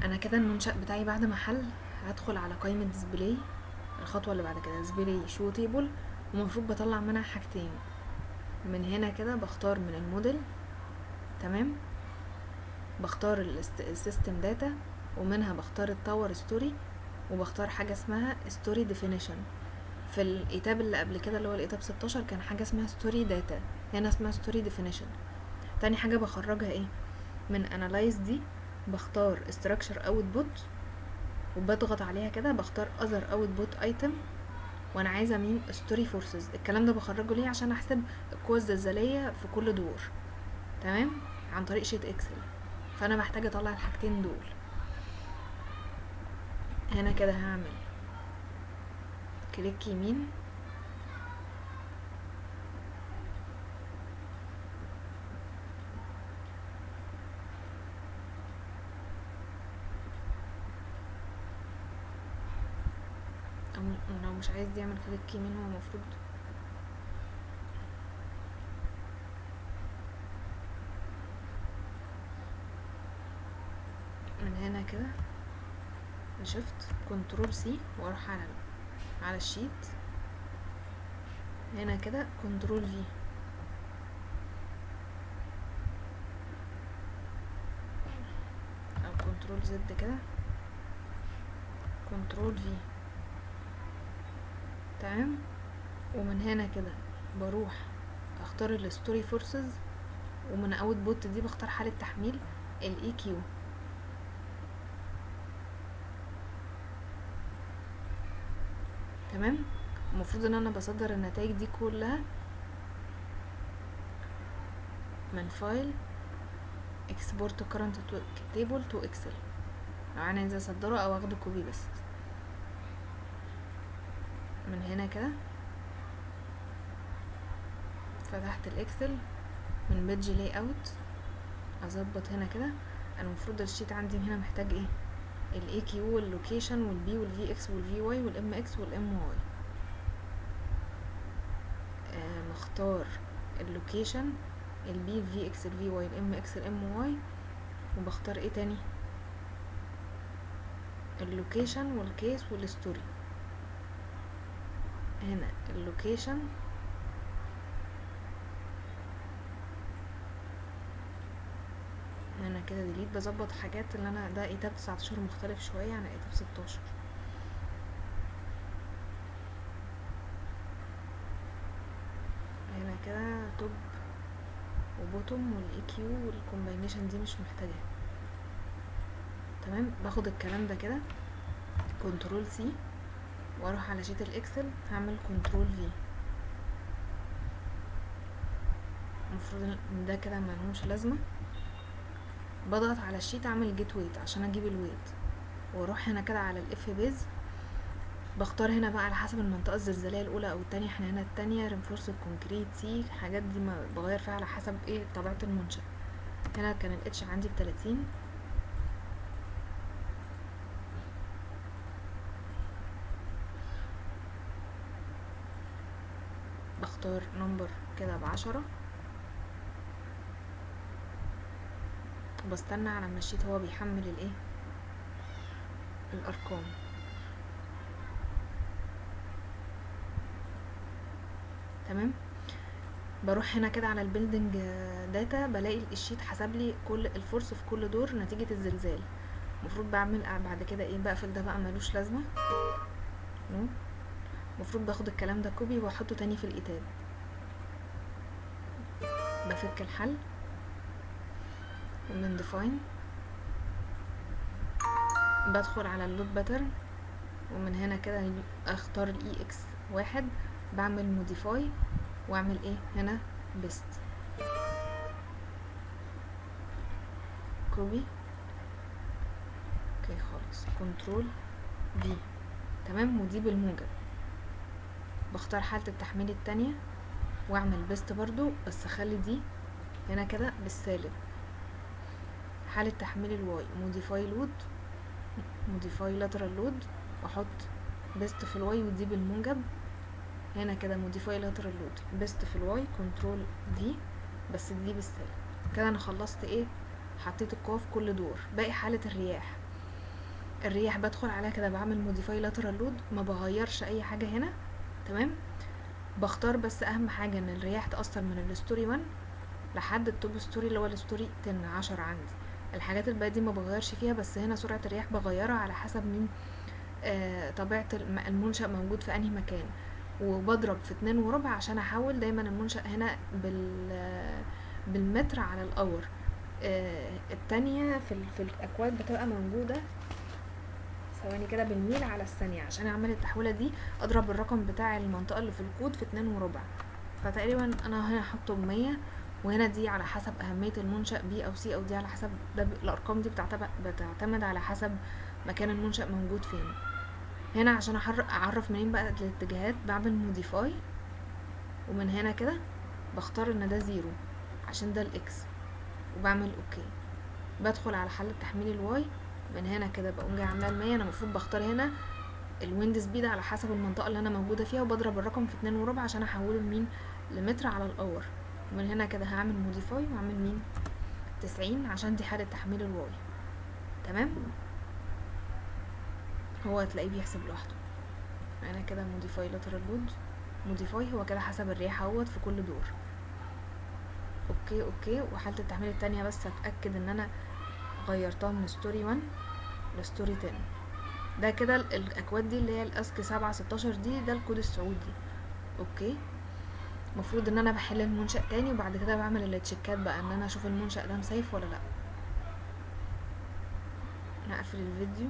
انا كده المنشأ بتاعي بعد ما حل هدخل على قائمة display. الخطوة اللي بعد كده display show table، ومفروض بطلع منها حاجتين. من هنا كده بختار من الموديل، تمام، بختار ال system data، ومنها بختار ال tower story، وبختار حاجة اسمها story definition. في ال ETAP اللي قبل كده اللي هو ال ETAP 16 كان حاجة اسمها story data، هنا اسمها story definition. تاني حاجة بخرجها ايه؟ من analyze دي بختار structure output، وبضغط عليها كده بختار other output item، وانا عايزة مين؟ story forces. الكلام ده بخرجه ليه؟ عشان احسب القوة الزلزالية في كل دور، تمام، عن طريق sheet Excel. فانا محتاجة اطلع الحاجتين دول. هنا كده هعمل click يمين، او لو مش عايز يعمل click يمين هو المفروض من هنا كده shift control C واروح على ال sheet هنا كده control V. او control Z كده control V، تمام. ومن هنا كده بروح اختار ال story forces، ومن output دي بختار حالة تحميل ال EQ. تمام. المفروض ان انا بصدر النتائج دي كلها من file export current table to excel، لو انا عايزه اصدره او اخده copy paste. من هنا كده فتحت ال Excel من page layout، اظبط هنا كده. انا المفروض ال sheet عندي هنا محتاج ايه؟ ال EQ وال location وال P وال Vx وال Vy وال Mx وال My. مختار اللوكيشن البي الفي اكس الفي واي الام اكس الام واي، وبختار ايه تاني؟ ال location وال case وال story. هنا ال location هنا كده delete، بظبط حاجات اللي انا ده ETAP 19 مختلف شوية عن ETAP 16. هنا كده top و bottom وال EQ وال combination دي مش محتاجاها، تمام. باخد الكلام ده كده control C واروح على sheet ال Excel هعمل control V. المفروض ان ده كده ملهوش لازمه. بضغط على ال sheet اعمل get weight عشان اجيب ال weight، واروح هنا كده على ال F base، بختار هنا بقى على حسب المنطقه الزلزاليه الاولى او التانية. احنا هنا التانية reinforced concrete C، الحاجات دي ما بغير فيها على حسب ايه طبيعه المنشأ. هنا كان ال H عندي ب30، بختار number كده ب10، وبستنى على ما ال sheet هو بيحمل الايه الارقام. تمام. بروح هنا كده على ال building data، بلاقي ال sheet حسب لي كل ال force في كل دور نتيجة الزلزال. المفروض بعمل بعد كده ايه؟ بقفل ده بقى ملوش لازمة، no. المفروض باخد الكلام ده copy واحطه تاني في ال ETAP. بفك الحل ومن define بدخل على ال load pattern، ومن هنا كده اختار ال EX 1، بعمل modify واعمل ايه هنا paste copy، okay خالص control V، تمام. ودي بالموجب. بختار حالة التحميل التانية واعمل paste برضو، بس اخلي دي هنا كده بالسالب. حالة تحميل ال Y modify load modify lateral load، واحط paste في ال Y ودي بالموجب. هنا كده modify lateral load paste في ال Y control V، بس دي بالسالب. كده انا خلصت ايه؟ حطيت القوة في كل دور. باقي حالة الرياح. الرياح بدخل عليها كده بعمل modify lateral load، ما بغيرش اي حاجة هنا، تمام. بختار بس اهم حاجة ان الرياح تأثر من ال story 1 لحد ال top story اللي هو ال story 10 10 عندي. الحاجات الباقية دي ما بغيرش فيها، بس هنا سرعة الرياح بغيرها على حسب مين، طبيعة المنشأ موجود في انهي مكان، وبضرب في 2.25 عشان احول دايما المنشأ هنا بالمتر على ال hour. التانية في الاكواد بتبقى موجودة ثواني كده بالميل على الثانية، عشان اعمل التحويلة دي اضرب الرقم بتاع المنطقة اللي في الكود في 2.25. فتقريبا انا هنا حاطه ب100، وهنا دي على حسب اهمية المنشأ B او C او D، على حسب ده الارقام دي بتعتمد على حسب مكان المنشأ موجود فين. هنا عشان اعرف منين بقى الاتجاهات بعمل modify، ومن هنا كده بختار ان ده 0 عشان ده ال X، وبعمل okay. بدخل على حالة تحميل ال Y، من هنا كده بقوم جايه عاملاه 100. انا المفروض بختار هنا ال wind speed على حسب المنطقة اللي انا موجودة فيها، وبضرب الرقم في 2.25 عشان احوله لمين، لمتر على ال hour. ومن هنا كده هعمل modify واعمل مين 90 عشان دي حالة تحميل ال Y، تمام. هو هتلاقيه بيحسب لوحده. انا كده modify lateral load modify، هو كده حسب الرياح اهوت في كل دور. okay okay. وحالة التحميل التانية بس اتأكد ان انا غيرتها من story 1 ل story 10. ده كده الاكواد دي اللي هي ال ASCE 7 16 دي، ده الكود السعودي. okay، المفروض ان انا بحل المنشأ تاني، وبعد كده بعمل ال check ات بقى ان انا اشوف المنشأ ده safe ولا لا. انا اقفل الفيديو.